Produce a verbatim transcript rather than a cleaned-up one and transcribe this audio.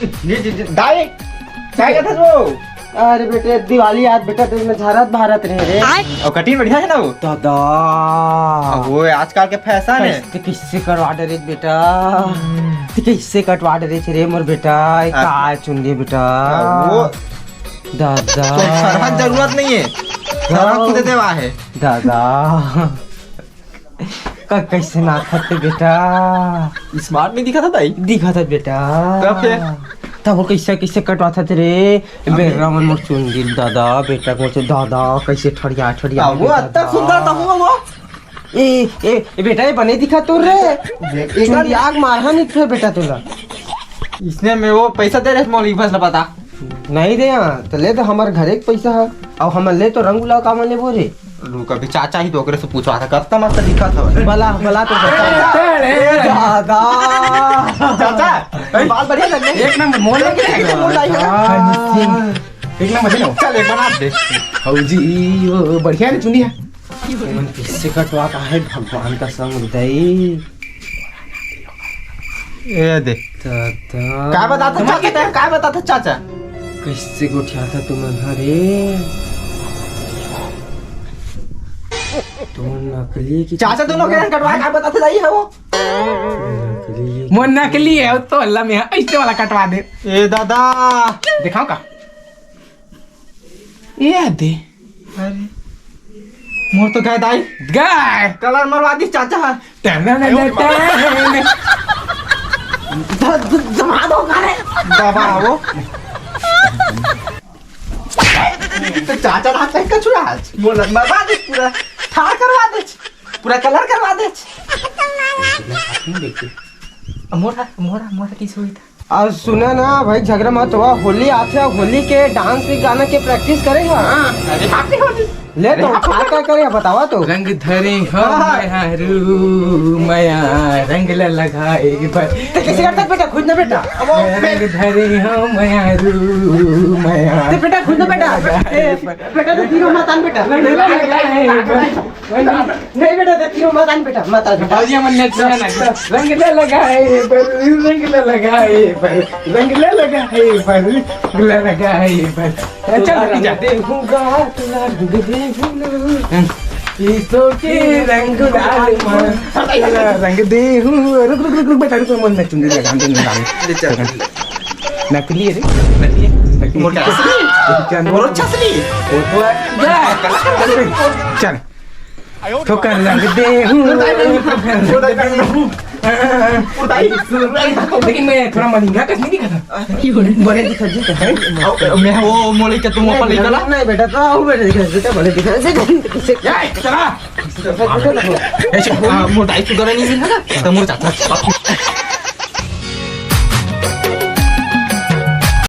जी, जी, जी। दाई, काय करत हस वो? अरे बेटे, दिवाली आज बेटा, तेरे में झारत भारत रहे रे। अउ कटिंग बढ़िया हे ना वो? दादा। अब वो आजकल के फैशन हे। कैसे, कैसे कटवा डरे बेटा? हम्म। ते कैसे कटवा डरे रे मोर बेटा? ए, हाँ। का चुन दे बेटा? हाँ, वो दादा। तो सरहद जरूरत नहीं हे। सरहद हाँ। खुद देवा हे। दादा। का कैसे नाचत हे बेटा? Smart नहीं दिखत हे दाई? दिखत हे बेटा। तब फिर? तब वो कैसे, कैसे कटवात हे रे? अबे। बेरा मन मोर चुन दिल दादा, बेटा को तो दादा, कैसे ठड़िया, ठड़िया अब वो बेटा अत्ता दादा। सुंदर तो हुआ वो। ए, ए, ए, बेटा, ये बने दिखा तोर रे। देख, एक चुंदी आग मारहा नहीं फिर बेटा तोला। इसने में वो पैसा दे रहे मोली बस बता। नहीं दे, हाँ, तो ले तो हमर घरे के पैसा हे, अउ हमन ले तो रंग गुलाब का मन लेबो रे। रुक, अभी चाचा ही तो ओकरे से पूछवा था, कत्ता मस्त दिखा था। बला, बला तो चाचा। ए, दादा। चाचा, ए, बाल बढ़िया लग रहे। एक नंबर, मोल लग रहे। मोल आई है। हाँ, एक नंबर है ना। चल, एक बना दे। भौजी, वो बढ़िया ने चुनी है। मन किससे कटवा का है भगवान का संग उदय। ए दे। दादा। काय बताता चाचा, काय बताता चाचा? कैसे गोठियाथा तुमन ह रे? तो नकली की चाचा दोनों के कटवा, काय बताता जाई है वो? नकली। वो नकली है, वो तो अल्लाह में है, ऐसे वाला कटवा दे। ए दादा। दिखाओ का? ये दे। अरे, मोर तो गाय दाई। गाय। Colour मरवा दिस चाचा हा। टन, टन, टन, टन। द-, द-, दबा दो गाने। दबा वो। तो चाचा रात तक का छुड़ा आज। मोर मरवा दिस पूरा। ठार करवा दिस। पूरा colour करवा दिस। मोरा, मोरा, मोरा की सुई था। अउ सुना ना भाई, झगरा मत होवा, होली आथे, होली के dance के गाना के practice करे हा। हाँ, अरे happy होली। ले तो, अरे का, का करे, बतावा तो। रंग धरे हो हाँ। मयारू मया, रंग ल लगाए बर। ते कैसे करता बेटा, खुद ना बेटा। अब वो रंग धरे हो मयारू मया। ते बेटा, खुद ना बेटा। ए, बेटा, तो तीनों मातान बेटा। रंग ल लगाए बर। नहीं बेटा, ते तीनों मातान बेटा, माता बेटा। भौजिया मन ने सुना ना। रंग ल लगाए बर, रंग ल लगाए बर, रंग ल लगाए बर, रंग ल लगाए बर। चल, जा। देखूंगा, तुला रंग देखूंगा। ईसो के रंग गुलाल मन, रंग देहूं। रुक, रुक, रुक, रुक, बेटा, रुक, मन में चुंदी लगा दे, निकाल। ले चल। नकली है रे। नकली है? नकली। मोटा असली? क्या मोर अच्छा असली? वो तो है। जा। चल। ठोकर रंग देहूं। उड़ाई। लेकिन मैं थोड़ा मलिंगा कस नहीं दिखा था। बड़े दिखा जी तो है। मैं वो मोले के तुम ऊपर लेकर ला। नहीं बेटा, तो आओ बेटा, दिखा, बेटा, बड़े दिखा। ए, चला। ऐसे, हाँ, मोटा ही सुधर नहीं दिखा था। तो मोर चाचा।